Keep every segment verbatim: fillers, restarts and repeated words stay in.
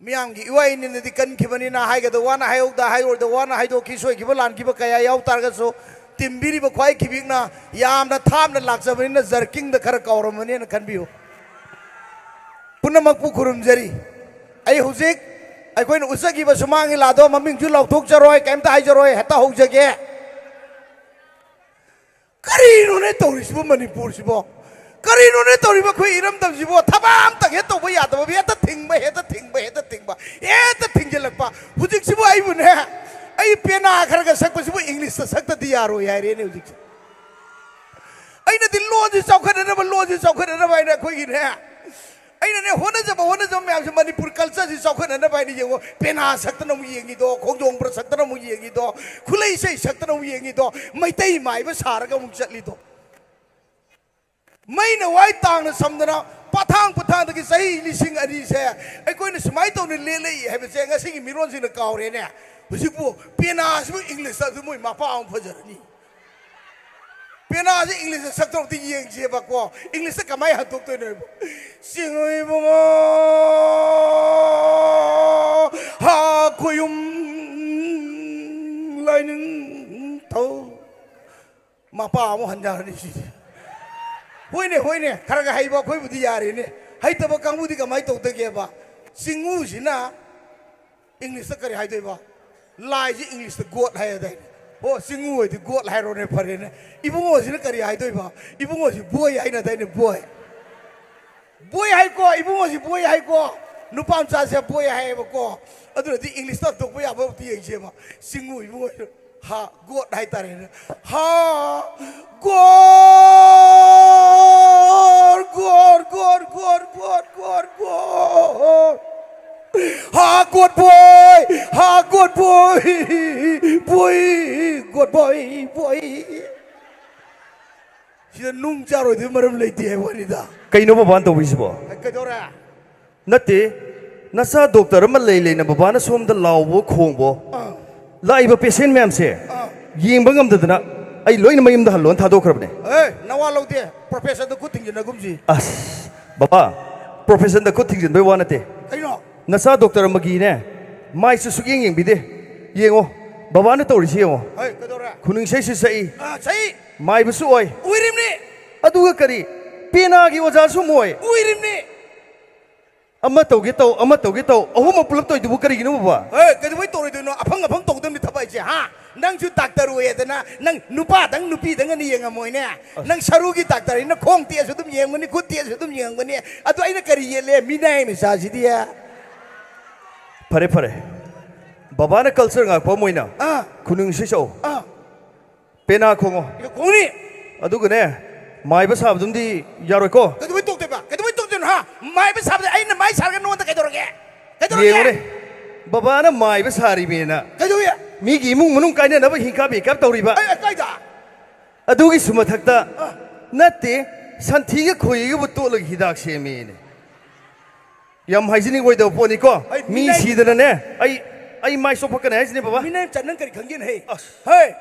ꯃꯤꯌꯥꯝꯒꯤ ꯏꯋꯥ ꯏꯅꯤꯅꯗꯤ ꯀꯟꯈꯤꯕꯅꯤꯅ ꯍꯥꯏꯒꯗꯧ ꯋꯥꯅ ꯍꯥꯏꯍꯧꯗ, ꯍꯥꯏꯔꯣꯏꯗꯧ ꯋꯥꯅ ꯍꯥꯏꯗꯣꯛꯈꯤ꯫ ꯁꯣꯏꯈꯤꯕ ꯂꯥꯟꯈꯤꯕ ꯀꯌꯥ ꯌꯥꯎ ꯇꯥꯔꯒꯁꯨ, ꯇꯤꯝ ꯕꯤꯔꯤꯕ ꯈ꯭ꯋꯥꯏ ꯈꯤꯕꯤꯛꯅ ꯌꯥꯝꯅ ꯊꯥꯞꯅ ꯂꯥꯛꯆꯕꯅꯤꯅ ꯖꯔꯀꯤꯡꯗ ꯈꯔ ꯀꯥꯎꯔꯝꯃꯅꯦꯅ ꯈꯟꯕꯤꯌꯨ꯫ ꯄꯨꯝꯅꯃꯛꯄꯨ ꯈꯨꯔꯨꯝꯖꯔꯤ꯫ ꯑꯩ ꯍꯧꯖꯤꯛ ꯑꯩꯈꯣꯏꯅ ꯎꯠꯆꯈꯤꯕ ꯁꯨꯃꯥꯡ ꯂꯤꯂꯥꯗꯣ ꯃꯃꯤꯡꯁꯨ ꯂꯥꯎꯊꯣꯛꯆꯔꯣꯏ, ꯀꯩꯝꯇ ꯍꯥꯏꯖꯔꯣꯏ, ꯍꯦꯛꯇ ꯍꯧꯖꯒꯦ꯫ ꯀꯔꯤꯅꯣꯅꯦ ꯇꯧꯔꯤꯁꯤꯕꯣ ꯃꯅꯤꯄꯨꯔꯁꯤꯕꯣ? ꯀꯔꯤꯅꯣꯅꯦ ꯇꯧꯔꯤꯕ ꯑꯩꯈꯣꯏ ꯏꯔꯝꯗꯝꯁꯤꯕꯣ? ꯊꯕꯛ ꯑꯝꯇꯪ ꯍꯦꯛ ꯇꯧꯕ ꯌꯥꯗꯕ, ꯍꯦꯛꯇ ꯊꯤꯡꯕ, ꯍꯦꯛꯇ ꯊꯤꯡꯕ, ꯍꯦꯛꯇ ꯊꯤꯡꯕ, ꯍꯦꯛꯇ ꯊꯤꯡꯖꯤꯜꯂꯛꯄ꯫ ꯍꯧꯖꯤꯛꯁꯤꯕꯨ ꯑꯩꯕꯨꯅꯦ, ꯑꯩ ꯄꯦꯅꯥ ꯈꯔ ꯈꯔ ꯁꯛꯄꯁꯤꯕꯨ ꯏꯪꯂꯤꯁꯇ ꯁꯛꯇꯗꯤ ꯌꯥꯔꯣꯏ ꯍꯥꯏꯔꯦꯅꯦ ꯍꯧꯖꯤꯛꯁꯦ꯫ ꯑꯩꯅꯗꯤ ꯂꯣꯟꯁꯤ ꯆꯥꯎꯈꯠꯅꯅꯕ, ꯂꯣꯟꯁꯤ ꯆꯥꯎꯈꯠꯅꯅꯕ ꯍꯥꯏꯅ ꯑꯩꯈꯣꯏꯒꯤꯅꯦ, ꯑꯩꯅꯅꯦ ꯍꯣꯠꯅꯖꯕ, ꯍꯣꯠꯅꯖꯕ ꯃꯌꯥꯝꯁꯦ ꯃꯅꯤꯄꯨꯔ ꯀꯜꯆꯔꯁꯤ ꯆꯥꯎꯈꯠꯅꯅꯕ ꯍꯥꯏꯅ ꯌꯦꯡꯉꯣ, ꯄꯦꯅꯥ ꯁꯛꯇꯅ ꯑꯃꯨꯛ ꯌꯦꯡꯉꯤꯗꯣ, ꯈꯣꯡꯖꯣꯝ ꯄꯔ ꯁꯛꯇꯅ ꯑꯃꯨꯛ ꯌꯦꯡꯉꯤꯗꯣ, ꯈꯨꯂꯩ ꯏꯁꯩ ꯁꯛꯇꯅ ꯑꯃꯨꯛ ꯌꯦꯡꯉꯤꯗꯣ, ꯃꯩꯇꯩ ꯃꯥꯏꯕ ꯁꯥꯔꯒ ꯑꯃꯨꯛ ꯆꯠꯂꯤꯗꯣ꯫ ꯃꯩꯅ ꯋꯥꯏ ꯇꯥꯡꯅ ꯁꯝꯗꯅ ꯄꯥꯊꯥꯡ ꯄꯨꯊꯥꯡꯗꯒꯤ ꯆꯍꯤ ꯂꯤꯁꯤꯡ ꯑꯅꯤꯁꯦ ꯑꯩꯈꯣꯏꯅ ꯁꯨꯃꯥꯏꯅ ꯇꯧꯅ ꯂꯦꯜꯂꯛꯏ ꯍꯥꯏꯕꯁꯦ ꯉꯁꯤꯒꯤ ꯃꯤꯔꯣꯟꯁꯤꯡꯅ ꯀꯥꯎꯔꯦꯅꯦ꯫ ꯍꯧꯖꯤꯛꯄꯨ ꯄꯦꯅꯥꯁꯤꯕꯨ ꯏꯪꯂꯤꯁꯇ ꯑꯗꯨ ꯃꯣꯏ ꯃꯄꯥ ꯑꯃ ꯐꯖꯔꯅꯤ꯫ ꯄꯦꯅꯥꯁꯦ ꯏꯪꯂꯤꯁꯇ ꯁꯛꯇꯧꯗꯤ ꯌꯦꯡꯁꯦꯕꯀꯣ꯫ ꯏꯪꯂꯤꯁꯇ ꯀꯃꯥꯏꯅ ꯍꯟꯗꯣꯛꯇꯣꯏꯅꯣ ꯍꯥꯏꯕ? ꯆꯤꯡ ꯏꯕꯨꯡꯉꯣ, ꯍꯥ ꯈꯣꯌꯨꯝ ꯂꯥꯏꯅꯤꯡꯊꯧ꯫ ꯃꯄꯥ ꯑꯃꯨꯛ ꯍꯟꯖꯔꯅꯤ ꯁꯤꯗꯤ꯫ ꯍꯣꯏꯅꯦ, ꯍꯣꯏꯅꯦ, ꯈꯔ ꯈꯔ ꯍꯩꯕ ꯑꯩꯈꯣꯏꯕꯨꯗꯤ ꯌꯥꯔꯦꯅꯦ꯫ ꯍꯩꯇꯕ ꯀꯥꯡꯕꯨꯗꯤ ꯀꯃꯥꯏꯅ ꯇꯧꯗꯒꯦꯕ? ꯆꯤꯡꯉꯨꯁꯤꯅ ꯏꯪꯂꯤꯁꯇ ꯀꯔꯤ ꯍꯥꯏꯗꯣꯏꯕ? ꯂꯥꯏꯁꯤ ꯏꯪꯂꯤꯁꯇ ꯒꯣꯗ ꯍꯥꯏ ꯍꯥꯏꯗꯥꯏꯅꯦ? ꯍꯣ, ꯆꯤꯡꯉꯨ ꯑꯣꯏꯗꯤ ꯒꯣꯗ ꯍꯥꯏꯔꯣꯅꯦ, ꯐꯔꯦꯅꯦ꯫ ꯏꯕꯨꯡꯉꯣꯁꯤꯅ ꯀꯔꯤ ꯍꯥꯏꯗꯣꯏꯕ? ꯏꯕꯨꯡꯉꯣꯁꯤ ꯕꯣꯏ ꯍꯥꯏꯅꯗꯥꯏꯅꯦ, ꯕꯣꯏ꯫ ꯕꯣꯏ ꯍꯥꯏꯀꯣ, ꯏꯕꯨꯡꯉꯣꯁꯤ ꯕꯣꯏ ꯍꯥꯏꯀꯣ, ꯅꯨꯄꯥ ꯃꯆꯥꯁꯦ ꯕꯣꯏ ꯍꯥꯏꯌꯦꯕꯀꯣ꯫ ꯑꯗꯨꯅꯗꯤ ꯏꯪꯂꯤꯁꯇ ꯍꯟꯗꯣꯛꯄ ꯌꯥꯕ ꯑꯝꯇ ꯌꯦꯡꯁꯦꯕ꯫ ꯆꯤꯡꯉꯨ ꯏꯕꯨꯡꯉꯣ, ꯍꯥ ꯒꯣꯗ ꯍꯥꯏꯇꯥꯔꯦꯅꯦ꯫ ꯍꯥ ꯒꯣꯔ ꯒꯣꯔ ꯒꯣꯔ ꯒꯣꯔ ꯒꯣꯔ ꯒꯣꯔ ꯒꯣꯔ꯫ ꯍꯥ ꯒꯣꯗ ꯕꯣꯏ, ꯍꯥ ꯒꯣꯗ ꯕꯣꯏ, ꯕꯣꯏ, ꯒꯣꯗ ꯕꯣꯏ, ꯕꯣꯏ꯫ ꯁꯤꯗ ꯅꯨꯡ ꯆꯥꯔꯣꯏꯗꯣꯏ ꯃꯔꯝ ꯂꯩꯇꯦ ꯍꯥꯏꯕ ꯋꯥꯅꯤꯗ꯫ ꯀꯩꯅꯣ ꯕꯕꯥꯅ ꯇꯧꯕꯤꯁꯤꯕꯣ? ꯀꯩꯗꯧꯔꯦ? ꯅꯠꯇꯦ, ꯅꯆꯥ ꯗꯣꯛꯇꯔ ꯑꯃ ꯂꯩ ꯂꯩꯅ ꯕꯕꯥꯅ ꯁꯣꯝꯗ ꯂꯥꯎꯕ ꯈꯣꯡꯕꯣ, ꯑꯥ꯫ ꯂꯥꯛꯏꯕ ꯄꯦꯁꯦꯟ ꯃꯌꯥꯝꯁꯦ ꯑꯥ꯫ ꯌꯦꯡꯕ ꯉꯝꯗꯗꯅ ꯑꯩ ꯂꯣꯏꯅ ꯃꯌꯨꯝꯗ ꯍꯜꯂꯣꯅ ꯊꯥꯗꯣꯛꯈ꯭ꯔꯕꯅꯦ꯫ ꯑꯦ, ꯅꯋꯥ ꯂꯧꯗꯦ, ꯄ꯭ꯔꯣꯐꯦꯁꯟꯗ ꯈꯨꯠ ꯊꯤꯡꯖꯤꯟꯅꯒꯨꯝꯁꯤ꯫ ꯑꯁ, ꯕꯕꯥ, ꯄ꯭ꯔꯣꯐꯦꯁꯟꯗ ꯈꯨꯠ ꯊꯤꯡꯖꯤꯟꯕꯩ ꯋꯥ ꯅꯠꯇꯦ꯫ ꯀꯩꯅꯣ? ꯅꯆꯥ ꯗꯣꯛꯇꯔ ꯑꯃꯒꯤꯅꯦ, ꯃꯥꯏꯁꯨ ꯁꯨꯛꯌꯦꯡ ꯌꯦꯡꯕꯤꯗꯦ꯫ ꯌꯦꯡꯉꯣ, ꯕꯕꯥꯅ ꯇꯧꯔꯤꯁꯤ ꯌꯦꯡꯉꯣ꯫ ꯍꯣꯏ, ꯀꯩꯗꯧꯔꯦ? ꯈꯨꯅꯤꯡ ꯁꯩꯁꯨ ꯁꯛꯏ, ꯑꯥ, ꯁꯛꯏ꯫ ꯃꯥꯏꯕꯁꯨ ꯑꯣꯏ꯫ ꯑꯣꯏꯔꯤꯕꯅꯤ꯫ ꯑꯗꯨꯒ ꯀꯔꯤ, ꯄꯦꯅꯥꯒꯤ ꯑꯣꯖꯥꯁꯨ ꯑꯃꯨꯛ ꯑꯣꯏ꯫ ꯑꯣꯏꯔꯤꯕꯅꯤ꯫ ꯑꯃ ꯇꯧꯒꯦ ꯇꯧ, ꯑꯃ ꯇꯧꯒꯦ ꯇꯧ, ꯑꯍꯨꯝꯃꯛ ꯄꯨꯂꯞ ꯇꯧꯔꯤꯗꯨꯕꯨ ꯀꯔꯤꯒꯤꯅꯣ, ꯕꯕꯥ? ꯍꯣꯏ, ꯀꯩꯗꯧꯕꯩ ꯇꯧꯔꯣꯏꯗꯣꯏꯅꯣ? ꯑꯐꯪ ꯑꯐꯪ ꯇꯧꯒꯗꯕꯅꯤ ꯊꯕꯛ ꯍꯥꯏꯁꯦ, ꯍꯥ? ꯅꯪꯁꯨ ꯗꯥꯛꯇꯔ ꯑꯣꯏꯌꯦꯗꯅ, ꯅꯪ ꯅꯨꯄꯥꯗꯪ ꯅꯨꯄꯤꯗꯪ ꯑꯅ ꯌꯦꯡꯉꯝꯃꯣꯏꯅꯦ꯫ ꯑꯁ꯫ ꯅꯪ ꯁꯔꯨꯒꯤ ꯗꯥꯛꯇꯔꯅꯤꯅ ꯈꯣꯡ ꯇꯦꯛꯑꯁꯨ ꯑꯗꯨꯝ ꯌꯦꯡꯒꯅꯤ, ꯈꯨꯠ ꯇꯦꯛꯑꯁꯨ ꯑꯗꯨꯝ ꯌꯦꯡꯒꯅꯤ꯫ ꯑꯗꯣ ꯑꯩꯅ ꯀꯔꯤ ꯌꯦꯠꯂꯦ? ꯃꯤꯅꯥꯏ ꯃꯆꯥꯁꯤꯗꯤ꯫ ꯐꯔꯦ, ꯐꯔꯦ꯫ ꯕꯕꯥꯅ ꯀꯜꯆꯔ ꯉꯥꯛꯄ ꯑꯃ ꯑꯣꯏꯅ ꯑꯥ꯫ ꯈꯨꯅꯨꯡ ꯏꯁꯩ ꯁꯛꯑꯣ꯫ ꯑꯥ꯫ ꯄꯦꯅꯥ ꯈꯣꯡꯉꯣ꯫ ꯏꯀ ꯈꯣꯡꯅꯤ꯫ ꯑꯗꯨꯒꯅꯦ, ꯃꯥꯏꯕ ꯁꯥꯕꯗꯨꯝꯗꯤ ꯌꯥꯔꯣꯏꯀꯣ꯫ ꯀꯩꯗꯧꯕꯩ ꯇꯣꯛꯇꯣꯏꯕ? ꯀꯩꯗꯧꯕꯩ ꯇꯣꯛꯇꯣꯏꯅꯣ, ꯍꯥ? ꯃꯥꯏꯕ ꯁꯥꯕꯗ ꯑꯩꯅ ꯃꯥꯏ ꯁꯥꯔꯒ ꯅꯉꯣꯟꯗ ꯀꯩꯗꯧꯔꯒꯦ? ꯀꯩꯗꯧꯔꯒꯦ? ꯌꯦꯡꯉꯨꯅꯦ, ꯕꯕꯥꯅ ꯃꯥꯏꯕ ꯁꯥꯔꯤꯕꯅꯦꯅ ꯀꯩꯗꯧꯏ? ꯃꯤꯒꯤ ꯏꯃꯨꯡ ꯃꯅꯨꯡ ꯀꯥꯏꯅꯅꯕ ꯍꯤꯡꯀꯥꯞ ꯍꯤꯡꯀꯥꯞ ꯇꯧꯔꯤꯕ꯫ ꯑꯩ, ꯑꯩ ꯀꯥꯏꯗ? ꯑꯗꯨꯒꯤꯁꯨ ꯃꯊꯛꯇ, ꯑ꯫ ꯅꯠꯇꯦ, ꯁꯟꯊꯤꯒ ꯈꯣꯏꯍꯤꯒꯕꯨ ꯇꯣꯠꯂꯒ ꯍꯤꯗꯥꯛ ꯁꯦꯝꯃꯦꯅꯦ꯫ ꯌꯥꯝ ꯍꯥꯏꯖꯤꯅꯤꯛ ꯑꯣꯏꯗꯕ ꯄꯣꯠꯅꯤꯀꯣ꯫ ꯑꯩ ꯃꯤ ꯃꯤꯅꯥꯏ ꯁꯤꯗꯅꯅꯦ, ꯑꯩ, ꯑꯩ ꯃꯥꯏ ꯆꯣꯞꯐꯛꯀꯅꯤ ꯍꯥꯏꯁꯤꯅꯦ, ꯕꯕꯥ꯫ ꯃꯤꯅꯥꯏ ꯃꯆꯥ, ꯅꯪ ꯀꯔꯤ ꯈꯪꯒꯦꯅ, ꯍꯦ? ꯑꯁ꯫ ꯍꯦ,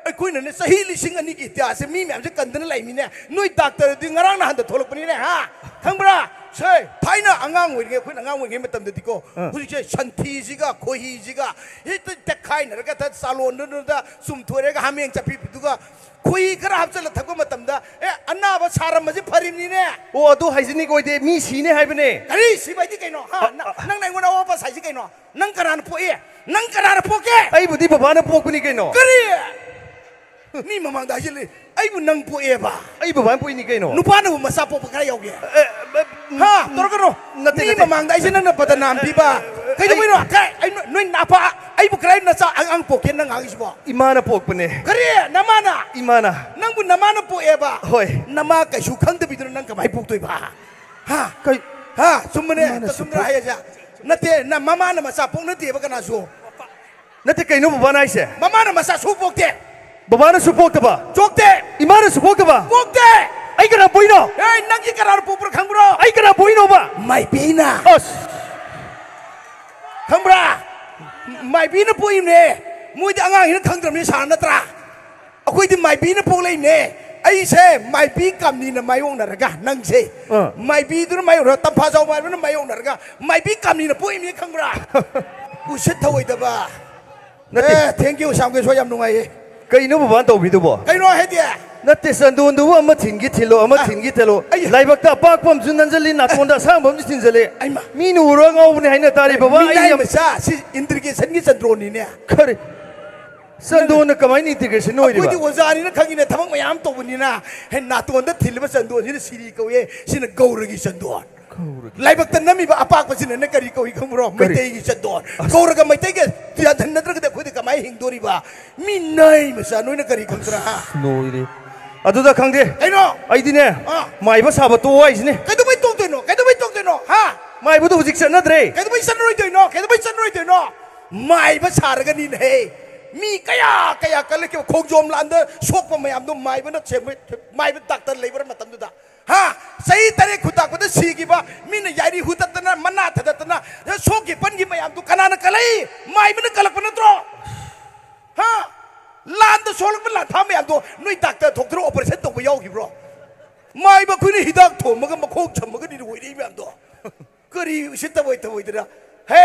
ꯑꯩꯈꯣꯏꯅꯅꯦ ꯆꯍꯤ ꯂꯤꯁꯤꯡ ꯑꯅꯤꯒꯤ ꯏꯇꯤꯍꯥꯁꯁꯦ ꯃꯤ ꯃꯌꯥꯝꯁꯦ ꯀꯟꯗꯅ ꯂꯩꯃꯤꯅꯦ꯫ ꯅꯣꯏ ꯗꯥꯛꯇꯔꯗꯤ ꯉꯔꯥꯡ ꯅꯍꯥꯟꯗ ꯊꯣꯛꯂꯛꯄꯅꯤꯅꯦ, ꯍꯥ? ꯈꯪꯕ꯭ꯔꯥ? ꯁꯦ, ꯊꯥꯏꯅ ꯑꯉꯥꯡ ꯑꯣꯏꯔꯤꯉꯩ, ꯑꯩꯈꯣꯏꯅ ꯑꯉꯥꯡ ꯑꯣꯏꯔꯤꯉꯩ ꯃꯇꯝꯗꯗꯤꯀꯣ, ꯑꯥ꯫ ꯍꯧꯖꯤꯛꯁꯦ ꯁꯟꯊꯤꯁꯤꯒ ꯈꯣꯏꯍꯤꯁꯤꯒ ꯍꯦꯛꯇ ꯇꯛꯈꯥꯏꯅꯔꯒ ꯊ-, ꯆꯥꯂꯣꯟꯗꯨꯗ ꯆꯨꯝꯊꯣꯏꯔꯒ ꯍꯥꯃꯦꯡ ꯆꯥꯄꯤꯗꯨꯒ ꯈꯣꯏꯍꯤ ꯈꯔ ꯍꯥꯞꯆꯜꯂ ꯊꯛꯄ ꯃꯇꯝꯗ, ꯑꯦ, ꯑꯅꯥꯕ ꯁꯥꯔꯝꯕꯁꯦ ꯐꯔꯤꯕꯅꯤꯅꯦ꯫ ꯑꯣ, ꯑꯗꯨ ꯍꯥꯏꯖꯤꯅꯤꯛ ꯑꯣꯏꯗꯦ, ꯃꯤ ꯁꯤꯅꯦ ꯍꯥꯏꯕꯅꯦ꯫ ꯀꯔꯤ ꯁꯤꯕ ꯍꯥꯏꯗꯤ ꯀꯩꯅꯣ? ꯍꯥ? ꯑ, ꯅ-, ꯑ꯫ ꯅꯪꯅ ꯑꯩꯉꯣꯟꯗ ꯑꯋꯥꯕ ꯁꯥꯏꯁꯤ ꯀꯩꯅꯣ? ꯅꯪ ꯀꯅꯥꯅ ꯄꯣꯛꯏ? ꯅꯪ ꯀꯅꯥꯅ ꯄꯣꯛꯀꯦ? ꯑꯩꯕꯨꯗꯤ ꯕꯕꯥꯅ ꯄꯣꯛꯄꯅꯤ ꯀꯩꯅꯣ꯫ ꯀꯔꯤ? ꯃꯤ ꯃꯃꯥꯡꯗ ꯍꯥꯏꯖꯤꯜꯂꯤ, "ꯑꯩꯕꯨ ꯅꯪ ꯄꯣꯛꯑꯦꯕ?" ꯑꯩ ꯕꯕꯥꯅ ꯄꯣꯛꯏꯅꯤ ꯀꯩꯅꯣ꯫ ꯅꯨꯄꯥꯅꯕꯨ ꯃꯆꯥ ꯄꯣꯛꯄ ꯈꯔ ꯌꯥꯎꯒꯦ? ꯑꯦ, ꯑꯦ, ꯎꯝ, ꯍꯥ? ꯇꯧꯔꯛꯀꯅꯨ꯫ ꯅꯠꯇꯦ, ꯃꯤ ꯅꯠꯇꯦ꯫ ꯃꯃꯥꯡꯗ ꯑꯩꯁꯦ ꯅꯪꯅ ꯕꯗꯅꯥꯝ ꯄꯤꯕ꯫ ꯑꯦ, ꯑꯦ, ꯀꯩꯗꯧꯕꯩꯅꯣ? ꯑꯩ ꯀꯥꯏ-, ꯑꯩ ꯅꯣꯏ, ꯅꯣꯏ ꯅꯄꯥ, ꯑꯩꯕꯨ ꯀꯗꯥꯏ ꯅꯆꯥ ꯑꯉꯥꯡ ꯄꯣꯛꯀꯦ ꯅꯪ ꯉꯥꯡꯉꯤꯁꯤꯕꯣ? ꯏꯃꯥꯅ ꯄꯣꯛꯄꯅꯦ꯫ ꯀꯔꯤ? ꯅꯃꯥꯅ? ꯏꯃꯥꯅ꯫ ꯅꯪꯕꯨ ꯅꯃꯥꯅ ꯄꯣꯛꯑꯦꯕ? ꯍꯣꯏ꯫ ꯅꯃꯥ ꯀꯩꯁꯨ ꯈꯪꯗꯕꯤꯗꯨꯅ ꯅꯪ ꯀꯃꯥꯏ ꯄꯣꯛꯇꯣꯏꯕ? ꯍꯥ? ꯀꯩ-, ꯍꯥ? ꯆꯨꯝꯕꯅꯦ? ꯏꯃꯥꯅ ꯇꯁꯨꯝꯗ꯭ꯔ ꯁꯨꯄꯣꯛ- ꯍꯥꯏꯁꯦ? ꯅꯠꯇꯦ, ꯅ-, ꯃꯃꯥꯅ ꯃꯆꯥ ꯄꯣꯛꯅꯗꯦꯕ ꯀꯅꯥꯁꯨ꯫ ꯅꯠꯇꯦ, ꯀꯩꯅꯣ ꯕꯕꯥꯅ ꯍꯥꯏꯁꯦ? ꯃꯃꯥꯅ ꯃꯆꯥ ꯁꯨ ꯄꯣꯛꯇꯦ꯫ ꯕꯕꯥꯅꯁꯨ ꯄꯣꯛꯇꯕ? ꯆꯣꯛꯇꯦ꯫ ꯏꯃꯥꯅꯁꯨ ꯄꯣꯛꯇꯕ? ꯄꯣꯛꯇꯦ꯫ ꯑꯩ ꯀꯅꯥ ꯄꯣꯛꯏꯅꯣ? ꯑꯦ, ꯅꯪꯒꯤ ꯀꯅꯥꯅ ꯄꯣꯛꯄ꯭ꯔꯥ ꯈꯪꯕ꯭ꯔꯣ? ꯑꯩ ꯀꯅꯥ ꯄꯣꯛꯏꯅꯣꯕ? ꯃꯥꯏꯕꯤꯅ꯫ ꯑꯁ! ꯈꯪꯕ꯭ꯔꯥ? ꯃꯥꯏꯕꯤꯅ ꯄꯣꯛꯏꯕꯅꯦ꯫ ꯃꯣꯏꯗꯤ ꯑꯉꯥꯡꯁꯤꯅ ꯈꯪꯗ꯭ꯔꯕꯅꯤ ꯁꯥꯔ ꯅꯠꯇ꯭ꯔꯥ? ꯑꯩꯈꯣꯏꯗꯤ ꯃꯥꯏꯕꯤꯅ ꯄꯣꯛꯂꯛꯏꯅꯦ꯫ ꯑꯩꯁꯦ ꯃꯥꯏꯕꯤ ꯀꯥꯝꯅꯤꯅ ꯃꯥꯌꯣꯛꯅꯔꯒ, ꯅꯪꯁꯦ ꯑꯥ꯫ ꯃꯥꯏꯕꯤꯗꯨꯅ ꯃꯥꯌꯣꯛꯅꯔꯒ, ꯇꯝꯐꯥꯖꯥꯎ ꯃꯥꯏꯕꯅ ꯃꯥꯌꯣꯛꯅꯔꯒ, ꯃꯥꯏꯕꯤ ꯀꯥꯝꯅꯤꯅ ꯄꯣꯛꯏꯅꯤ ꯈꯪꯕ꯭ꯔꯥ? ꯎꯁꯤꯠ ꯊꯑꯣꯏꯗꯕ꯫ ꯅꯠꯇꯦ꯫ ꯑꯦ, thank you, ꯁꯥꯝꯒꯦꯁꯣ, ꯌꯥꯝ ꯅꯨꯡꯉꯥꯏꯌꯦ꯫ ꯀꯩꯅꯣ ꯕꯕꯥꯅ ꯇꯧꯕꯤꯗꯨꯕꯣ? ꯀꯩꯅꯣ ꯍꯥꯏꯗꯤ? ꯅꯠꯇꯦ, ꯆꯟꯗꯣꯟꯗꯨꯕꯨ ꯑꯃ ꯊꯤꯟꯒꯤ ꯊꯤꯜꯂꯣ, ꯑꯃ ꯑꯥ, ꯊꯤꯟꯒꯤ ꯊꯤꯜꯂꯣ꯫ ꯑꯩ ꯂꯥꯏꯕꯛꯇ ꯑꯄꯥꯛꯄ ꯑꯃꯁꯨ ꯅꯟꯖꯜꯂꯤ, ꯅꯥꯇꯣꯟꯗ ꯑꯁꯥꯡꯕ ꯑꯃꯁꯨ ꯊꯤꯟꯖꯜꯂꯤ꯫ ꯑꯩꯃ꯫ ꯃꯤꯅ ꯎꯔꯒ ꯉꯥꯎꯕꯅꯦ ꯍꯥꯏꯅ ꯇꯥꯔꯤ, ꯕꯕꯥ, ꯑꯩ ꯃꯤꯅꯥꯏ ꯌꯥꯝ ꯃꯆꯥ, ꯁꯤ ꯏꯟꯗ꯭ꯔꯤꯒꯦꯁꯟꯒꯤ ꯆꯟꯗ꯭ꯔꯣꯟꯅꯤꯅꯦ꯫ ꯈꯔꯤ? ꯆꯟꯗꯣꯟꯅ ꯀꯃꯥꯏꯅ ꯏꯟꯇꯤꯒ꯭ꯔꯦꯁꯟ ꯑꯣꯏꯔꯤꯕ? ꯑꯩꯈꯣꯏꯗꯤ ꯑꯣꯖꯥꯅꯤꯅ ꯈꯪꯉꯤꯅꯦ, ꯊꯕꯛ ꯃꯌꯥꯝ ꯇꯧꯕꯅꯤꯅ꯫ ꯍꯦ, ꯅꯥꯇꯣꯟꯗ ꯊꯤꯜꯂꯤꯕ ꯆꯟꯗꯣꯟꯁꯤꯅ ꯁꯤꯔꯤ ꯀꯧꯏ, ꯁꯤꯅ ꯒꯧꯔꯒꯤ ꯆꯟꯗꯣꯟ꯫ ꯒꯧꯔꯒꯤ꯫ ꯂꯥꯏꯕꯛꯇ ꯅꯝꯃꯤꯕ ꯑꯄꯥꯛꯄꯁꯤꯅꯅꯦ ꯀꯔꯤ ꯀꯧꯏ ꯈꯪꯕ꯭ꯔꯣ? ꯀꯔꯤ? ꯃꯩꯇꯩꯒꯤ ꯆꯟꯗꯣꯟ꯫ ꯑꯁ꯫ ꯒꯧꯔꯒ ꯃꯩꯇꯩꯒ ꯌꯥꯟꯁꯟꯅꯗ꯭ꯔꯒꯗꯤ ꯑꯩꯈꯣꯏꯗꯤ ꯀꯃꯥꯏꯅ ꯍꯤꯡꯗꯣꯔꯤꯕ? ꯃꯤ ꯅꯥꯏ ꯃꯆꯥ, ꯅꯣꯏꯅ ꯀꯔꯤ ꯈꯪꯗ꯭ꯔꯥ, ꯍꯥ? ꯂꯣꯏꯔꯦ꯫ ꯑꯗꯨꯗ ꯈꯪꯗꯦ꯫ ꯀꯩꯅꯣ? ꯑꯩꯗꯤꯅꯦ, ꯑꯥ꯫ ꯃꯥꯏꯕ ꯁꯥꯕ ꯇꯣꯛꯑꯣ ꯍꯥꯏꯁꯤꯅꯦ꯫ ꯀꯩꯗꯧꯕꯩ ꯇꯣꯛꯇꯣꯏꯅꯣ? ꯀꯩꯗꯧꯕꯩ ꯇꯣꯛꯇꯣꯏꯅꯣ? ꯍꯥ? ꯃꯥꯏꯕꯗꯣ ꯍꯧꯖꯤꯛ ꯆꯠꯅꯗ꯭ꯔꯦ꯫ ꯀꯩꯗꯧꯕꯩ ꯆꯠꯅꯔꯣꯏꯗꯣꯏꯅꯣ? ꯀꯩꯗꯧꯕꯩ ꯆꯠꯅꯔꯣꯏꯗꯣꯏꯅꯣ? ꯃꯥꯏꯕ ꯁꯥꯔꯒꯅꯤꯅꯦꯍꯦ꯫ ꯃꯤ ꯀꯌꯥ ꯀꯌꯥ ꯀꯜꯂꯛꯈꯤꯕ ꯈꯣꯡꯖꯣꯝ ꯂꯥꯟꯗ ꯁꯣꯛꯄ ꯃꯌꯥꯝꯗꯣ ꯃꯥꯏꯕꯅ ꯁꯦꯝꯕ, ꯃꯥꯏꯕ ꯗꯥꯛꯇꯔ ꯂꯩꯕ ꯃꯇꯝꯗꯨꯗ꯫ ꯍꯥ? ꯆꯍꯤ ꯇꯔꯦꯠ ꯈꯨꯇꯥꯛꯄꯗ ꯁꯤꯈꯤꯕ, ꯃꯤꯅ ꯌꯥꯏꯔꯤ ꯍꯨꯗꯠꯇꯅ, ꯃꯅꯥ ꯊꯗꯠꯇꯅ, ꯁꯣꯛꯈꯤ ꯄꯟꯈꯤ ꯃꯌꯥꯝꯗꯨ ꯀꯅꯥꯅ ꯀꯜꯂꯛꯏ? ꯃꯥꯏꯕꯅ ꯀꯜꯂꯛꯄ ꯅꯠꯇ꯭ꯔꯣ? ꯍꯥ? ꯂꯥꯟꯗ ꯁꯣꯛꯂꯛꯄ ꯂꯥꯟꯐꯥ ꯃꯌꯥꯝꯗꯣ ꯅꯣꯏ ꯗꯥꯛꯇꯔ ꯊꯣꯛꯇ꯭ꯔꯣ ꯑꯣꯄꯔꯦꯁꯟ ꯇꯧꯕ ꯌꯥꯎꯈꯤꯕ꯭ꯔꯣ? ꯃꯥꯏꯕ ꯑꯩꯈꯣꯏꯅ ꯍꯤꯗꯥꯛ ꯊꯣꯝꯃꯒ ꯃꯈꯣꯡ ꯁꯝꯃꯒꯅꯤ ꯑꯣꯏꯔꯛꯏ ꯃꯌꯥꯝꯗꯣ꯫ ꯀꯔꯤ ꯎꯁꯤꯠꯇꯕ ꯑꯣꯏ ꯊꯕꯛ ꯑꯣꯏꯗꯅ? ꯍꯦ!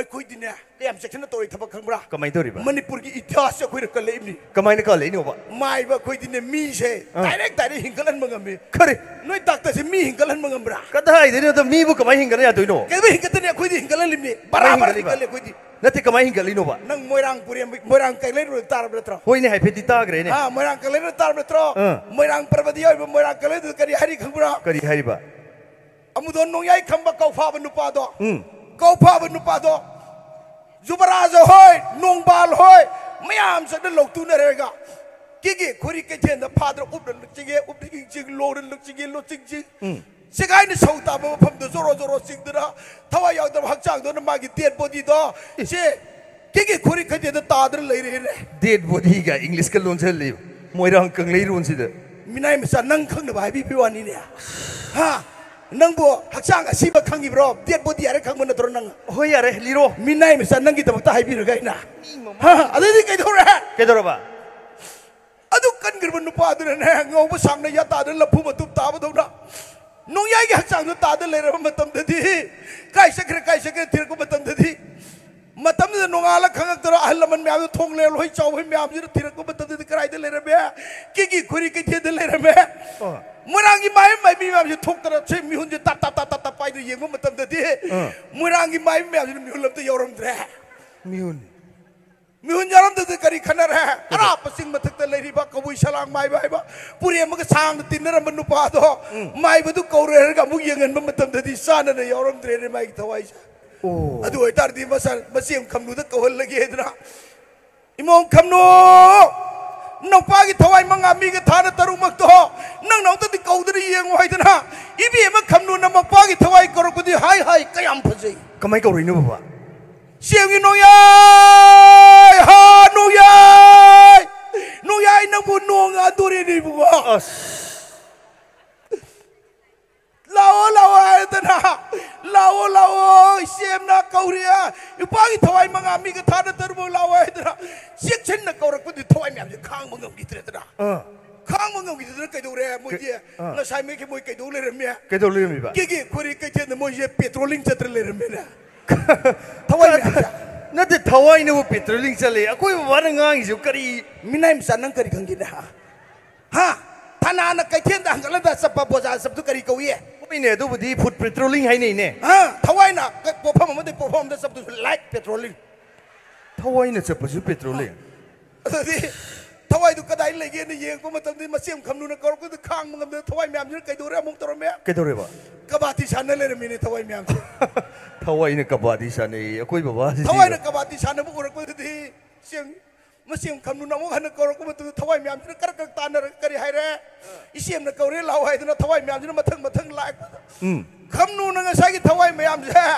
ꯑꯩꯈꯣꯏꯗꯤꯅꯦ, ꯀꯌꯥꯝ ꯆꯦꯛꯁꯤꯟꯅ ꯇꯧꯔꯤ ꯊꯕꯛ ꯈꯪꯕ꯭ꯔꯥ? ꯀꯃꯥꯏꯅ ꯇꯧꯔꯤꯕ? ꯃꯅꯤꯄꯨꯔꯒꯤ ꯏꯇꯤꯍꯥꯁꯁꯦ ꯑꯩꯈꯣꯏꯅ ꯀꯜꯂꯛꯏꯕꯅꯤ꯫ ꯀꯃꯥꯏꯅ ꯀꯜꯂꯛꯏꯅꯣꯕ? ꯃꯥꯏꯕ ꯑꯩꯈꯣꯏꯗꯤꯅꯦ, ꯃꯤꯁꯦ ꯑꯥ꯫ ꯗꯥꯏꯔꯦꯛ ꯗꯥꯏꯔꯦꯛ ꯍꯤꯡꯒꯠꯍꯟꯕ ꯉꯝꯃꯤ꯫ ꯈꯔꯤ? ꯅꯣꯏ ꯗꯥꯛꯇꯔꯁꯦ ꯃꯤ ꯍꯤꯡꯒꯠꯍꯟꯕ ꯉꯝꯕ꯭ꯔꯥ? ꯀꯗꯥꯏꯗꯩꯅꯣꯗ, ꯃꯤꯕꯨ ꯀꯃꯥꯏꯅ ꯍꯤꯡꯒꯠꯍꯟ ꯌꯥꯗꯣꯏꯅꯣ? ꯀꯩꯗꯧꯕꯩ ꯍꯤꯡꯒꯠꯇꯅꯤ? ꯑꯩꯈꯣꯏꯗꯤ ꯍꯤꯡꯒꯠꯍꯜꯂꯤꯕꯅꯤ꯫ ꯕꯔꯥ ꯀꯃꯥꯏ ꯕꯔꯥ ꯍꯤꯡꯒꯠꯂꯤꯕ? ꯍꯤꯡꯒꯠꯂꯦ ꯑꯩꯈꯣꯏꯗꯤ꯫ ꯅꯠꯇꯦ, ꯀꯃꯥꯏꯅ ꯍꯤꯡꯒꯠꯂꯤꯅꯣꯕ? ꯅꯪ ꯃꯣꯏꯔꯥꯡ ꯄꯨꯔꯦꯝ-, ꯃꯣꯏꯔꯥꯡ ꯀꯪꯂꯩꯔꯣꯜ ꯇꯥꯔꯕ ꯅꯠꯇ꯭ꯔꯣ? ꯍꯣꯏꯅꯦ, ꯍꯥꯏꯐꯦꯠꯇꯤ ꯇꯥꯈ꯭ꯔꯦꯅꯦ꯫ ꯍꯥ, ꯃꯣꯏꯔꯥꯡ ꯀꯪꯂꯩꯔꯣꯜ ꯇꯥꯔꯕ ꯅꯠꯇ꯭ꯔꯣ? ꯑꯥ꯫ ꯃꯣꯏꯔꯥꯡ ꯄꯔꯕꯇ ꯌꯥꯎꯔꯤꯕ ꯃꯣꯏꯔꯥꯡ ꯀꯪꯂꯩꯔꯣꯜꯗꯨ ꯀꯔꯤ ꯍꯥꯏꯔꯤ ꯈꯪꯕ꯭ꯔꯥ? ꯀꯔꯤ ꯍꯥꯏꯔꯤꯕ? ꯑꯃꯨꯗꯣꯟ ꯅꯣꯡꯌꯥꯏ ꯈꯝꯕ ꯀꯧꯐꯥꯕ ꯅꯨꯄꯥꯗꯣ, ꯎꯝ꯫ ꯀꯧꯐꯥꯕ ꯅꯨꯄꯥꯗꯣ, ꯖꯨꯕꯔꯥꯖ ꯍꯣꯏ, ꯅꯣꯡꯕꯥꯜ ꯍꯣꯏ, ꯃꯌꯥꯝ ꯆꯠꯅ ꯂꯧꯇꯨꯅꯔꯒ, ꯀꯦꯒꯦ ꯈꯣꯔꯤ ꯀꯩꯊꯦꯜꯗ ꯐꯥꯗ꯭ꯔ ꯎꯞꯅ ꯂꯨꯆꯤꯡꯉꯦ, ꯎꯞꯅ ꯆꯤꯡ, ꯂꯣꯡꯅ ꯂꯨꯆꯤꯡꯉꯦ, ꯂꯣꯆꯤꯡ ꯆꯤꯡ꯫ ꯎꯝ꯫ ꯆꯦꯒꯥꯏꯅ ꯁꯧ ꯇꯥꯕ ꯃꯐꯝꯗꯣ ꯖꯣꯔꯣ ꯖꯣꯔꯣ ꯆꯤꯡꯗꯨꯅ, ꯊꯋꯥꯏ ꯌꯥꯎꯗꯕ ꯍꯛꯆꯥꯡꯗꯨꯅ ꯃꯥꯒꯤ dead bodyꯗꯣ, ꯁꯦ, ꯀꯦꯒꯦ ꯈꯣꯔꯤ ꯀꯩꯊꯦꯜꯗ ꯇꯥꯗꯅ ꯂꯩꯔꯦꯅꯦ꯫ Dead bodyꯒ Englishꯀ ꯂꯣꯟꯁꯤꯜꯂꯤ, ꯃꯣꯏꯔꯥꯡ ꯀꯪꯂꯩꯔꯣꯟꯁꯤꯗ꯫ ꯃꯤꯅꯥꯏ ꯃꯆꯥ, ꯅꯪ ꯈꯪꯅꯕ ꯍꯥꯏꯕꯤꯕꯩ ꯋꯥꯅꯤꯅꯦ꯫ ꯍꯥ? ꯅꯪꯕꯨ ꯍꯛꯆꯥꯡ ꯑꯁꯤꯕ ꯈꯪꯉꯤꯕ꯭ꯔꯣ? Dead body ꯍꯥꯏꯔ ꯈꯪꯕ ꯅꯠꯇ꯭ꯔꯣ ꯅꯪ? ꯍꯣꯏ, ꯌꯥꯔꯦ, ꯂꯤꯔꯣ꯫ ꯃꯤꯅꯥꯏ ꯃꯆꯥ, ꯅꯪꯒꯤꯗꯃꯛꯇ ꯍꯥꯏꯕꯤꯔꯒ ꯑꯩꯅ꯫ ꯃꯤ ꯃꯃꯥ- ꯍꯥ? ꯑꯗꯩꯗꯤ ꯀꯩꯗꯧꯔꯦ? ꯀꯩꯗꯧꯔꯕ? ꯑꯗꯨ ꯀꯟꯈ꯭ꯔꯕ ꯅꯨꯄꯥꯗꯨꯅꯅꯦ, ꯉꯧꯕ ꯁꯥꯡꯅ ꯌꯥꯇꯥꯗ ꯂꯐꯨ ꯃꯇꯨꯝ ꯇꯥꯕꯗꯧꯅ ꯅꯣꯡꯌꯥꯏꯒꯤ ꯍꯛꯆꯥꯡꯗ ꯇꯥꯗ ꯂꯩꯔꯕ ꯃꯇꯝꯗꯗꯤ, ꯀꯥꯏ ꯆꯠꯈ꯭ꯔꯦ, ꯀꯥꯏ ꯆꯠꯈ꯭ꯔꯦ ꯊꯤꯔꯛꯄ ꯃꯇꯝꯗꯗꯤ, ꯃꯇꯝꯗꯨꯗ ꯅꯣꯡꯉꯥꯜꯂ ꯈꯪꯉꯛꯇꯅ ꯑꯍꯜ ꯂꯃꯟ ꯃꯌꯥꯝꯗꯣ, ꯊꯣꯡ ꯂꯦꯜ ꯍꯣꯏ ꯆꯥꯎ ꯍꯣꯏ ꯃꯌꯥꯝꯁꯤꯅ ꯊꯤꯔꯛꯄ ꯃꯇꯝꯗꯗꯤ ꯀꯗꯥꯏꯗ ꯂꯩꯔꯝꯃꯦ? ꯀꯤꯀꯤ ꯈꯨꯔꯤ ꯀꯩꯊꯦꯜꯗ ꯂꯩꯔꯝꯃꯦ꯫ ꯑ꯫ ꯃꯣꯏꯔꯥꯡꯒꯤ ꯃꯥꯏꯕ ꯃꯥꯏꯕꯤ ꯃꯌꯥꯝꯁꯦ ꯊꯣꯛꯇꯅ ꯁꯤ ꯃꯤꯍꯨꯟꯁꯦ ꯇꯞ ꯇꯞ ꯇꯞ ꯇꯞ ꯇꯞ ꯄꯥꯏꯗꯅ ꯌꯦꯡꯕ ꯃꯇꯝꯗꯗꯤ, ꯑ꯫ ꯃꯣꯏꯔꯥꯡꯒꯤ ꯃꯥꯏꯕ ꯃꯌꯥꯝꯁꯤꯅ ꯃꯤꯍꯨꯟ ꯑꯝꯇ ꯌꯥꯎꯔꯝꯗ꯭ꯔꯦ꯫ ꯃꯤꯍꯨꯟ꯫ ꯃꯤꯍꯨꯟ ꯌꯥꯎꯔꯝꯗꯗꯤ ꯀꯔꯤ ꯈꯟꯅꯔꯦ? ꯑꯔꯥꯞꯄ ꯆꯤꯡ ꯃꯊꯛꯇ ꯂꯩꯔꯤꯕ ꯀꯕꯨꯏ ꯁꯂꯥꯡ ꯃꯥꯏꯕ ꯍꯥꯏꯕ ꯄꯨꯔꯦꯝ ꯑꯃꯒ ꯁꯥꯡꯅ ꯇꯤꯟꯅꯔꯝꯕ ꯅꯨꯄꯥꯗꯣ, ꯎꯝ꯫ ꯃꯥꯏꯕꯗꯨ ꯀꯧꯔꯦ ꯍꯥꯏꯔꯒ ꯑꯃꯨꯛ ꯌꯦꯡꯍꯟꯕ ꯃꯇꯝꯗꯗꯤ ꯆꯥꯟꯅꯅ ꯌꯥꯎꯔꯝꯗ꯭ꯔꯦꯅꯦ ꯃꯥꯒꯤ ꯊꯋꯥꯏꯁꯦ꯫ ꯑꯣ꯫ ꯑꯗꯨ ꯑꯣꯏꯇꯥꯔꯗꯤ ꯃꯆꯥ, ꯃꯆꯦ ꯑꯃ ꯈꯝꯅꯨꯗ ꯀꯧꯍꯜꯂꯒꯦ ꯍꯥꯏꯗꯅ, "ꯏꯃꯧ ꯈꯝꯅꯨ, ꯅꯧꯄꯥꯒꯤ ꯊꯋꯥꯏ ꯃꯉꯥ ꯃꯤꯒ ꯊꯥꯅ ꯇꯔꯨꯛꯃꯛꯇꯣ ꯅꯪꯅ ꯑꯝꯇꯗꯤ ꯀꯧꯗꯅ ꯌꯦꯡꯉꯨ" ꯍꯥꯏꯗꯅ, ꯏꯕꯦꯝꯃ ꯈꯝꯅꯨꯅ ꯃꯄꯥꯒꯤ ꯊꯋꯥꯏ ꯀꯧꯔꯛꯄꯗꯤ ꯍꯥꯏ ꯍꯥꯏ ꯀꯌꯥꯝ ꯐꯖꯩ꯫ ꯀꯃꯥꯏ ꯀꯧꯔꯛꯏꯅꯣ ꯕꯕꯥ? "ꯁꯦꯝꯒꯤ ꯅꯣꯡꯌꯥꯏ! ꯍꯥ, ꯅꯣꯡꯌꯥꯏ! ꯅꯣꯡꯌꯥꯏ, ꯅꯪꯕꯨ ꯅꯣꯡ ꯍꯥꯟꯗꯣꯔꯦꯅꯦ ꯏꯕꯨꯡꯉꯣ!" ꯑꯁ꯫ "ꯂꯥꯛꯑꯣ, ꯂꯥꯛꯑꯣ" ꯍꯥꯏꯗꯅ, "ꯂꯥꯛꯑꯣ, ꯂꯥꯛꯑꯣ, ꯏꯆꯦꯝꯅ ꯀꯧꯔꯦ꯫ ꯏꯄꯥꯒꯤ ꯊꯋꯥꯏ ꯃꯉꯥ ꯃꯤꯒ ꯊꯥꯅ ꯇꯔꯨꯛꯃꯛ ꯂꯥꯛꯑꯣ" ꯍꯥꯏꯗꯅ ꯆꯦꯛꯁꯤꯟꯅ ꯀꯧꯔꯛꯄꯗꯤ ꯊꯋꯥꯏ ꯃꯌꯥꯝꯁꯦ ꯈꯥꯡꯕ ꯉꯝꯈꯤꯗ꯭ꯔꯦꯗꯅ꯫ ꯑꯥ꯫ ꯈꯥꯡꯕ ꯉꯝꯈꯤꯗꯅ ꯀꯩꯗꯧꯔꯦ? ꯃꯣꯏꯗꯤ ꯀꯩ-, ꯑꯥ꯫ ꯉꯁꯥꯏ ꯃꯦꯛꯀꯤ ꯃꯣꯏ ꯀꯩꯗꯧ ꯂꯩꯔꯝꯃꯦ? ꯀꯩꯗꯧ ꯂꯩꯔꯝꯃꯤꯕ? ꯀꯦꯒꯦ ꯈꯣꯏꯔꯤ ꯀꯩꯊꯦꯜꯗ ꯃꯣꯏꯁꯦ ꯄꯦꯇ꯭ꯔꯣꯂꯤꯡ ꯆꯠꯇ꯭ꯔ ꯂꯩꯔꯝꯃꯦꯅꯦ꯫ ꯊꯋꯥꯏ ꯃꯌꯥꯝꯁꯦ꯫ ꯅꯠꯇꯦ, ꯊꯋꯥꯏꯅꯕꯨ ꯄꯦꯇ꯭ꯔꯣꯂꯤꯡ ꯆꯠꯂꯦ꯫ ꯑꯩꯈꯣꯏ ꯕꯕꯥꯅ ꯉꯥꯡꯉꯤꯁꯤꯕꯨ ꯀꯔꯤ? ꯃꯤꯅꯥꯏ ꯃꯆꯥ, ꯅꯪ ꯀꯔꯤ ꯈꯪꯒꯦꯅꯦ? ꯍꯥ? ꯍꯥ? ꯊꯅꯥꯅ ꯀꯩꯊꯦꯜꯗ ꯍꯪꯒꯠꯂꯗ ꯆꯠꯄ, ꯕꯖꯥꯔ ꯆꯠꯄꯗꯨ ꯀꯔꯤ ꯀꯧꯏ? ꯍꯣꯏꯅꯦ, ꯑꯗꯨꯕꯨꯗꯤ ꯐꯨꯗ ꯄꯦꯇ꯭ꯔꯣꯂꯤꯡ ꯍꯥꯏꯅꯩꯅꯦ꯫ ꯍꯥ? ꯊꯋꯥꯏꯅ ꯀ-, ꯄꯣꯠꯐꯝ ꯑꯃꯗꯒꯤ ꯄꯣꯠꯐꯝ ꯑꯃꯗ ꯆꯠꯄꯗꯨꯁꯨ ꯂꯥꯏꯠ ꯄꯦꯇ꯭ꯔꯣꯂꯤꯡ꯫ ꯊꯋꯥꯏꯅ ꯆꯠꯄꯁꯨ ꯄꯦꯇ꯭ꯔꯣꯂꯤꯡ꯫ ꯑꯗꯨꯗꯤ ꯊꯋꯥꯏꯗꯨ ꯀꯗꯥꯏ ꯂꯩꯒꯦꯅ ꯌꯦꯡꯉꯛꯄ ꯃꯇꯝꯗ ꯃꯆꯦꯝ ꯈꯝꯅꯨꯅ ꯀꯧꯔꯛꯄꯗ ꯈꯥꯡꯕ ꯉꯝꯗꯅ ꯊꯋꯥꯏ ꯃꯌꯥꯝꯁꯤꯅ ꯀꯩꯗꯧꯔꯦ ꯑꯃꯨꯛ ꯇꯧꯔꯝꯃꯦ? ꯀꯩꯗꯧꯔꯦꯕ? ꯀꯕꯥꯇꯤ ꯁꯥꯟꯅ ꯂꯩꯔꯝꯃꯤꯅꯦ ꯊꯋꯥꯏ ꯃꯌꯥꯝꯁꯦ꯫ ꯊꯋꯥꯏꯅ ꯀꯕꯥꯇꯤ ꯁꯥꯟꯅꯩ꯫ ꯑꯩꯈꯣꯏ ꯕꯕꯥꯁꯤꯗꯤ ꯊꯋꯥꯏꯅ ꯀꯕꯥꯇꯤ ꯁꯥꯟꯅꯕ ꯎꯔꯛꯄꯗꯗꯤ ꯆꯦꯡ ꯃꯆꯦꯝ ꯈꯝꯅꯨꯅ ꯑꯃꯨꯛ ꯍꯟꯅ ꯀꯧꯔꯛꯄ ꯃꯇꯝꯗ ꯊꯋꯥꯏ ꯃꯌꯥꯝꯁꯤꯅ ꯀꯔꯛ ꯀꯔꯛ ꯇꯥꯟꯅꯔꯒ ꯀꯔꯤ ꯍꯥꯏꯔꯦ? "ꯏꯆꯦꯝꯅ ꯀꯧꯔꯦ ꯂꯥꯛꯑꯣ" ꯍꯥꯏꯗꯅ ꯊꯋꯥꯏ ꯃꯌꯥꯝꯁꯤꯅ ꯃꯊꯪ ꯃꯊꯪ ꯂꯥꯛꯑꯦ꯫ ꯎꯝ꯫ ꯈꯝꯅꯨꯅ ꯉꯁꯥꯏꯒꯤ ꯊꯋꯥꯏ ꯃꯌꯥꯝꯁꯦ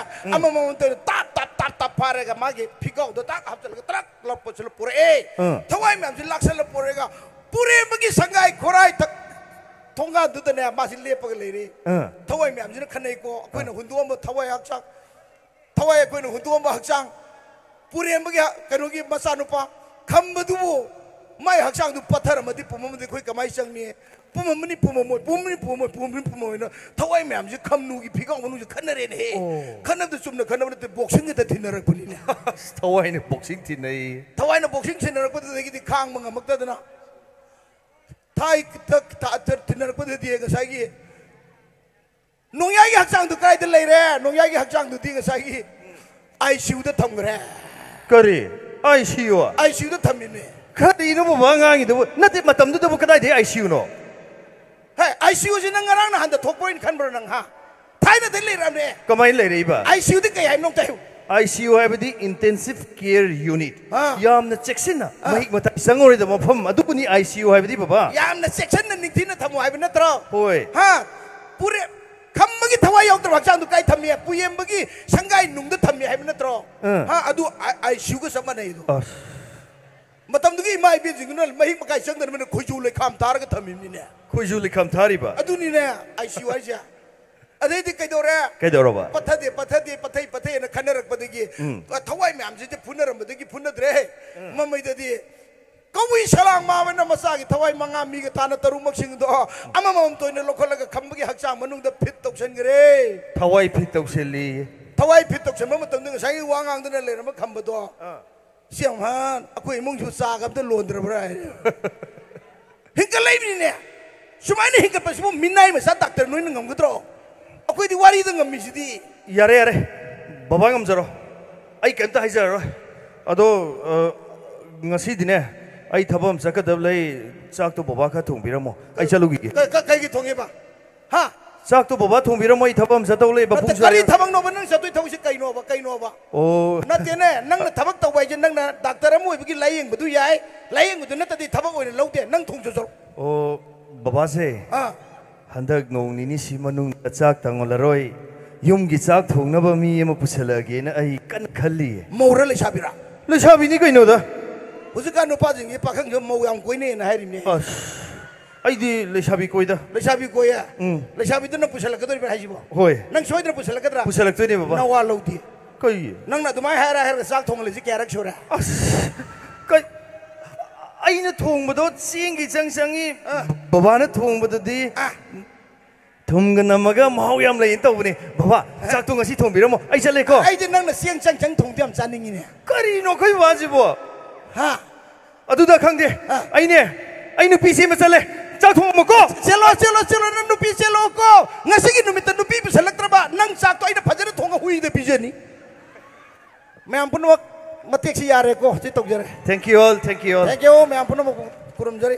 ꯎꯝ꯫ ꯑꯃꯃꯝ ꯑꯣꯏꯅ ꯇꯞ ꯇꯞ ꯇꯞ ꯇꯞ ꯐꯥꯔꯒ ꯃꯥꯒꯤ ꯐꯤꯒꯥꯎꯗ ꯇꯥꯛ ꯍꯥꯞꯆꯤꯜꯂꯒ ꯇꯔꯛ ꯂꯧꯔꯛꯄꯁꯤꯅ ꯄꯨꯔꯛꯑꯦ꯫ ꯑꯥ꯫ ꯊꯋꯥꯏ ꯃꯌꯥꯝꯁꯤ ꯂꯥꯛꯁꯜꯂ ꯄꯨꯔꯛꯑꯒ ꯄꯨꯔꯦꯟꯕꯒꯤ ꯁꯪꯒꯥꯏ ꯈꯣꯔꯥꯏ ꯊꯛ-, ꯊꯣꯡꯒꯥꯟꯗꯨꯗꯅꯦ ꯃꯥꯁꯤ ꯂꯦꯞꯄꯒ ꯂꯩꯔꯦ꯫ ꯑꯥ꯫ ꯊꯋꯥꯏ ꯃꯌꯥꯝꯁꯤꯅ ꯈꯟꯅꯩꯀꯣ, "ꯑꯩꯈꯣꯏꯅ ꯑꯥ꯫ ꯍꯨꯟꯗꯣꯛꯑꯝꯕ ꯊꯋꯥꯏ ꯍꯛꯆꯥꯡ, ꯊꯋꯥꯏ ꯑꯩꯈꯣꯏꯅ ꯍꯨꯟꯗꯣꯛꯑꯝꯕ ꯍꯛꯆꯥꯡ, ꯄꯨꯔꯦꯟꯕꯒꯤ ꯍ-, ꯀꯩꯅꯣꯒꯤ ꯃꯆꯥꯅꯨꯄꯥ ꯈꯝꯕꯗꯨꯕꯨ ꯃꯥꯏ ꯍꯛꯆꯥꯡꯗꯨ ꯄꯠꯊꯔꯝꯃꯗꯤ ꯄꯨꯝꯃꯝꯃꯗꯤ ꯑꯩꯈꯣꯏ ꯀꯃꯥꯏꯅ ꯆꯪꯅꯤ? ꯄꯨꯝꯃꯝꯃꯅꯤ, ꯄꯨꯝꯃꯝꯃꯣꯏ, ꯄꯨꯝꯃꯝꯃꯅꯤ, ꯄꯨꯝꯃꯝꯃꯣꯏ, ꯄꯨꯝꯃꯝꯃꯅꯤ, ꯄꯨꯝꯃꯝꯃꯣꯏꯅ ꯊꯋꯥꯏ ꯃꯌꯥꯝꯁꯦ ꯈꯝꯅꯨꯒꯤ ꯐꯤꯒꯥꯎ ꯃꯅꯨꯡꯁꯦ ꯈꯟꯅꯔꯦꯅꯦꯍꯦ꯫ ꯑꯣ꯫ ꯈꯟꯅꯕꯗ ꯆꯨꯝꯅ ꯈꯟꯅꯕ ꯅꯠꯇꯦ, ꯕꯣꯛꯁꯤꯡ ꯈꯛꯇ ꯊꯤꯟꯅꯔꯛꯄꯅꯤꯅꯦ꯫ ꯑꯁ, ꯊꯋꯥꯏꯅ ꯕꯣꯛꯁꯤꯡ ꯊꯤꯟꯅꯩ꯫ ꯊꯋꯥꯏꯅ ꯕꯣꯛꯁꯤꯡ ꯊꯤꯟꯅꯔꯛꯄꯗꯨꯗꯒꯤꯗꯤ ꯈꯥꯡꯕ ꯉꯝꯃꯛꯇꯗꯅ ꯊꯥꯏ ꯊꯛ ꯊꯥ ꯊꯛ ꯊꯤꯟꯅꯔꯛꯄꯗꯗꯤ ꯉꯁꯥꯏꯒꯤ ꯅꯣꯡꯌꯥꯏꯒꯤ ꯍꯛꯆꯥꯡꯗꯨ ꯀꯗꯥꯏꯗ ꯂꯩꯔꯦ? ꯅꯣꯡꯌꯥꯏꯒꯤ ꯍꯛꯆꯥꯡꯗꯨꯗꯤ ꯉꯁꯥꯏꯒꯤ ꯑꯥꯏ ꯁꯤ ꯌꯨꯗ ꯊꯝꯈ꯭ꯔꯦ꯫ ꯀꯔꯤ? I C U? I C ꯌꯨꯗ ꯊꯝꯃꯤꯅꯦ꯫ ꯀꯔꯤꯅꯣ ꯕꯕꯥ ꯉꯥꯡꯉꯤꯗꯨꯕꯨ? ꯅꯠꯇꯦ, ꯃꯇꯝꯗꯨꯗꯕꯨ ꯀꯗꯥꯏꯗꯒꯤ ꯑꯥꯏ ꯁꯤ ꯌꯨꯅꯣ? ꯍꯦ, ꯑꯥꯏ ꯁꯤ ꯌꯨꯁꯤ ꯅꯪ ꯉꯔꯥꯡ ꯅꯍꯥꯟꯗ ꯊꯣꯛꯄ ꯑꯣꯏꯅ ꯈꯟꯕ꯭ꯔꯣ ꯅꯪ, ꯍꯥ? ꯊꯥꯏꯅꯗꯩ ꯂꯩꯔꯛꯑꯕꯅꯦ꯫ ꯀꯃꯥꯏꯅ ꯂꯩꯔꯛꯏꯕ? ꯑꯥꯏ ꯁꯤ ꯌꯨꯗꯤ ꯀꯩ ꯍꯥꯏꯅꯣ ꯑꯝꯇ ꯍꯥꯏꯌꯨ꯫ ꯑꯥꯏ ꯁꯤ ꯌꯨ ꯍꯥꯏꯕꯗꯤ Intensive Care Unit꯫ ꯑꯥ꯫ ꯌꯥꯝꯅ ꯆꯦꯛꯁꯤꯟꯅ, ꯑꯥ꯫ ꯃꯍꯤꯛ ꯃꯇꯥꯏ ꯆꯪꯉꯔꯣꯏꯗꯕ ꯃꯐꯝ ꯑꯗꯨꯕꯨꯅꯤ ꯑꯥꯏ ꯁꯤ ꯌꯨ ꯍꯥꯏꯕꯗꯤ, ꯕꯕꯥ꯫ ꯌꯥꯝꯅ ꯆꯦꯛꯁꯤꯟꯅ ꯅꯤꯡꯊꯤꯅ ꯊꯝꯃꯣ ꯍꯥꯏꯕ ꯅꯠꯇ꯭ꯔꯣ? ꯍꯣꯏ꯫ ꯍꯥ? ꯄꯨꯔꯦ-, ꯈꯝꯕꯒꯤ ꯊꯋꯥꯏ ꯌꯥꯎꯗ꯭ꯔꯕ ꯍꯛꯆꯥꯡꯗꯨ ꯀꯥꯏ ꯊꯝꯃꯤ? ꯄꯨꯌꯦꯝꯕꯒꯤ ꯁꯪꯒꯥꯏ ꯅꯨꯡꯗ ꯊꯝꯃꯤ ꯍꯥꯏꯕ ꯅꯠꯇ꯭ꯔꯣ? ꯑꯥ꯫ ꯍꯥ? ꯑꯗꯨ ꯑꯥꯏ-, ꯑꯥꯏ ꯁꯤ ꯌꯨꯒ ꯆꯞ ꯃꯥꯟꯅꯩ ꯑꯗꯣ꯫ ꯑꯁ꯫ ꯃꯇꯝꯗꯨꯒꯤ ꯏꯃꯥ ꯏꯕꯦꯟꯁꯤꯡꯗꯨꯅ ꯃꯍꯤꯛ ꯃꯀꯥꯏ ꯆꯪꯗꯅꯕꯅ ꯈꯣꯏꯖꯨ ꯂꯩꯈꯥꯝ ꯊꯥꯔꯒ ꯊꯝꯃꯤꯕꯅꯤꯅꯦ꯫ ꯈꯣꯏꯖꯨ ꯂꯩꯈꯥꯝ ꯊꯥꯔꯤꯕ? ꯑꯗꯨꯅꯤꯅꯦ ꯑꯥꯏ ꯁꯤ ꯌꯨ ꯍꯥꯏꯁꯦ꯫ ꯑꯗꯩꯗꯤ ꯀꯩꯗꯧꯔꯦ? ꯀꯩꯗꯧꯔꯕ? ꯄꯠꯊꯗꯦ, ꯄꯠꯊꯗꯦ, ꯄꯠꯊꯩ, ꯄꯠꯊꯩꯅ ꯈꯟꯅꯔꯛꯄꯗꯒꯤ, ꯎꯝ꯫ ꯊꯋꯥꯏ ꯃꯌꯥꯝꯁꯤꯗꯤ ꯐꯨꯅꯔꯝꯕꯗꯒꯤ ꯐꯨꯅꯗ꯭ꯔꯦ꯫ ꯎꯝ꯫ ꯃꯃꯩꯗꯗꯤ ꯀꯧꯏ ꯁꯂꯥꯡ ꯃꯥꯕꯅ ꯃꯆꯥꯒꯤ ꯊꯋꯥꯏ ꯃꯉꯥ ꯃꯤꯒ ꯊꯥꯅ ꯇꯔꯨꯛꯃꯛꯁꯤꯡꯗꯣ ꯑꯃꯃꯝꯇ ꯑꯣꯏꯅ ꯂꯧꯈꯠꯂꯒ ꯈꯝꯕꯒꯤ ꯍꯛꯆꯥꯡ ꯃꯅꯨꯡꯗ ꯐꯤꯠ ꯇꯧꯁꯟꯈ꯭ꯔꯦ꯫ ꯊꯋꯥꯏ ꯐꯤꯠ ꯇꯧꯁꯤꯜꯂꯤ꯫ ꯊꯋꯥꯏ ꯐꯤꯠ ꯇꯧꯁꯟꯕ ꯃꯇꯝꯗ ꯉꯁꯥꯏꯒꯤ ꯋꯥ ꯉꯥꯡꯗꯅ ꯂꯩꯔꯝꯕ ꯈꯝꯕꯗꯣ, ꯑꯥ꯫ "ꯁꯤ ꯌꯥꯝꯍꯥꯟ, ꯑꯩꯈꯣꯏ ꯏꯃꯨꯡꯁꯨ ꯆꯥꯒ ꯑꯝꯇ ꯂꯣꯟꯗ꯭ꯔꯕ꯭ꯔꯥ?" ꯍꯥꯏꯔꯦ꯫ ꯍꯤꯡꯒꯠꯂꯛꯏꯕꯅꯤꯅꯦ꯫ ꯁꯨꯃꯥꯏꯅ ꯍꯤꯡꯒꯠꯄꯁꯤꯕꯨ ꯃꯤꯅꯥꯏ ꯃꯆꯥ ꯗꯥꯛꯇꯔ ꯅꯣꯏꯅ ꯉꯝꯒꯗ꯭ꯔꯣ? ꯑꯩꯈꯣꯏꯗꯤ ꯋꯥꯔꯤꯗ ꯉꯝꯃꯤꯁꯤꯗꯤ꯫ ꯌꯥꯔꯦ, ꯌꯥꯔꯦ, ꯕꯕꯥ ꯉꯝꯖꯔꯣ, ꯑꯩ ꯀꯩꯝꯇ ꯍꯥꯏꯖꯔꯔꯣꯏ꯫ ꯑꯗꯣ, ꯑ, ꯉꯁꯤꯗꯤꯅꯦ, ꯑꯩ ꯊꯕꯛ ꯑꯃ ꯆꯠꯀꯗꯕ ꯂꯩ꯫ ꯆꯥꯛꯇꯣ ꯕꯕꯥ ꯈꯔ ꯊꯣꯡꯕꯤꯔꯝꯃꯣ, ꯑꯩ ꯆꯠꯂꯨꯈꯤꯒꯦ꯫ ꯀ-, ꯀ-, ꯀꯩꯒꯤ ꯊꯣꯡꯉꯤꯕ? ꯍꯥ? ꯆꯥꯛꯇꯣ ꯕꯕꯥ ꯊꯣꯡꯕꯤꯔꯝꯃꯣ, ꯑꯩ ꯊꯕꯛ ꯑꯃ ꯆꯠꯇꯧ ꯂꯩ, ꯅꯠꯇꯦ, ꯃꯄꯨꯡꯁꯨ ꯀꯔꯤ ꯍꯥꯏꯔ- ꯊꯕꯛꯅꯣꯕ ꯅꯪ ꯆꯠꯇꯣꯏ ꯊꯕꯛꯁꯤ ꯀꯩꯅꯣꯕ, ꯀꯩꯅꯣꯕ? ꯑꯣ꯫ ꯅꯠꯇꯦꯅꯦ, ꯅꯪꯅ ꯊꯕꯛ ꯇꯧꯕ ꯍꯥꯏꯁꯦ ꯅꯪꯅ ꯗꯥꯛꯇꯔ ꯑꯃ ꯑꯣꯏꯕꯒꯤ ꯂꯥꯏꯌꯦꯡꯕꯗꯨ ꯌꯥꯏ, ꯂꯥꯏꯌꯦꯡꯕꯗꯨ ꯅꯠꯇꯗꯤ ꯊꯕꯛ ꯑꯣꯏꯅ ꯂꯧꯗꯦ, ꯅꯪ ꯊꯣꯡꯖꯖꯔꯣ꯫ ꯑꯣ, ꯕꯕꯥꯁꯦ, ꯑꯥ꯫ ꯍꯟꯗꯛ ꯅꯣꯡ ꯅꯤꯅꯤꯁꯤ ꯃꯅꯨꯡꯗ ꯆꯥꯛ ꯇꯪꯉꯣꯜꯂꯔꯣꯏ, ꯌꯨꯝꯒꯤ ꯆꯥꯛ ꯊꯣꯡꯅꯕ ꯃꯤ ꯑꯃ ꯄꯨꯁꯜꯂꯛꯑꯒꯦꯅ ꯑꯩ ꯀꯟꯅ ꯈꯜꯂꯤꯌꯦ꯫ ꯃꯧꯔ ꯂꯩꯁꯥꯕꯤꯔꯥ? ꯂꯩꯁꯥꯕꯤꯅꯤ ꯀꯩꯅꯣꯗ꯫ ꯍꯧꯖꯤꯛꯀꯥꯟ ꯅꯨꯄꯥꯁꯤꯡꯁꯦ ꯄꯥꯈꯪꯁꯨ ꯃꯧ ꯌꯥꯝ ꯀꯣꯏꯅꯩꯅ ꯍꯥꯏꯔꯤꯕꯅꯦ꯫ ꯑꯁ, ꯑꯩꯗꯤ ꯂꯩꯁꯥꯕꯤ ꯀꯣꯏꯗ꯫ ꯂꯩꯁꯥꯕꯤ ꯀꯣꯏꯌꯦ? ꯎꯝ꯫ ꯂꯩꯁꯥꯕꯤꯗꯨꯅ ꯄꯨꯁꯜꯂꯛꯀꯗꯧꯔꯤꯕ꯭ꯔꯥ ꯍꯥꯏꯁꯤꯕꯣ? ꯍꯣꯏ꯫ ꯅꯪ ꯁꯣꯏꯗꯅ ꯄꯨꯁꯜꯂꯛꯀꯗ꯭ꯔꯥ? ꯄꯨꯁꯜꯂꯛꯇꯣꯏꯅꯦ, ꯕꯕꯥ꯫ ꯅꯋꯥ ꯂꯧꯗꯦ꯫ ꯀꯩ? ꯅꯪꯅ ꯑꯗꯨꯃꯥꯏꯅ ꯍꯥꯏꯔ ꯍꯥꯏꯔꯒ ꯆꯥꯛ ꯊꯣꯡꯍꯜꯂꯤꯁꯤ ꯀꯌꯥꯔꯛ ꯁꯨꯔꯦ? ꯑꯁ, ꯀꯩ? ꯑꯩꯅ ꯊꯣꯡꯕꯗꯣ ꯆꯦꯡꯒꯤ ꯆꯪ ꯆꯪꯉꯤ, ꯕꯕꯥꯅ ꯊꯣꯡꯕꯗꯨꯗꯤ ꯊꯨꯝꯒ ꯅꯝꯃꯒ ꯃꯍꯥꯎ ꯌꯥꯝ ꯂꯩꯌꯦꯅ ꯇꯧꯕꯅꯦ꯫ ꯕꯕꯥ, ꯆꯥꯛꯇꯣ ꯉꯁꯤ ꯊꯣꯡꯕꯤꯔꯝꯃꯣ, ꯑꯩ ꯆꯠꯂꯦꯀꯣ꯫ ꯑꯩꯗꯤ ꯅꯪꯅ ꯆꯦꯡ ꯆꯪ ꯆꯪ ꯊꯣꯡꯕꯗꯣ ꯌꯥꯝ ꯆꯥꯅꯤꯡꯉꯤꯅꯦ꯫ ꯀꯔꯤꯅꯣ ꯑꯩꯈꯣꯏ ꯕꯕꯥꯁꯤꯕꯣ? ꯍꯥ? ꯑꯗꯨꯗ ꯈꯪꯗꯦ꯫ ꯑꯩꯅꯦ, ꯑꯩ ꯅꯨꯄꯤ ꯆꯦꯟꯕ ꯆꯠꯂꯦ꯫ ꯆꯥꯛ ꯊꯣꯡꯉꯝꯃꯣꯀꯣ꯫ ꯆꯦꯜꯂꯣ, ꯆꯦꯜꯂꯣ, ꯆꯦꯜꯂꯣ, ꯅꯪ ꯅꯨꯄꯤ ꯆꯦꯜꯂꯣꯀꯣ꯫ ꯉꯁꯤꯒꯤ ꯅꯨꯃꯤꯠꯇ ꯅꯨꯄꯤ ꯄꯨꯁꯜꯂꯛꯇ꯭ꯔꯕ ꯅꯪ ꯆꯥꯛꯇꯣ ꯑꯩꯅ ꯐꯖꯅ ꯊꯣꯡꯉ ꯍꯨꯏꯗ ꯄꯤꯖꯅꯤ꯫ ꯃꯌꯥꯝ ꯄꯨꯝꯅꯃꯛ ꯃꯇꯦꯛꯁꯤ ꯌꯥꯔꯦꯀꯣ꯫ ꯁꯤ ꯇꯧꯖꯔꯦ꯫ Thank you all, thank you all. Thank you, ꯃꯌꯥꯝ ꯄꯨꯝꯅꯃꯛ ꯈꯨꯔꯨꯝꯖꯔꯤ꯫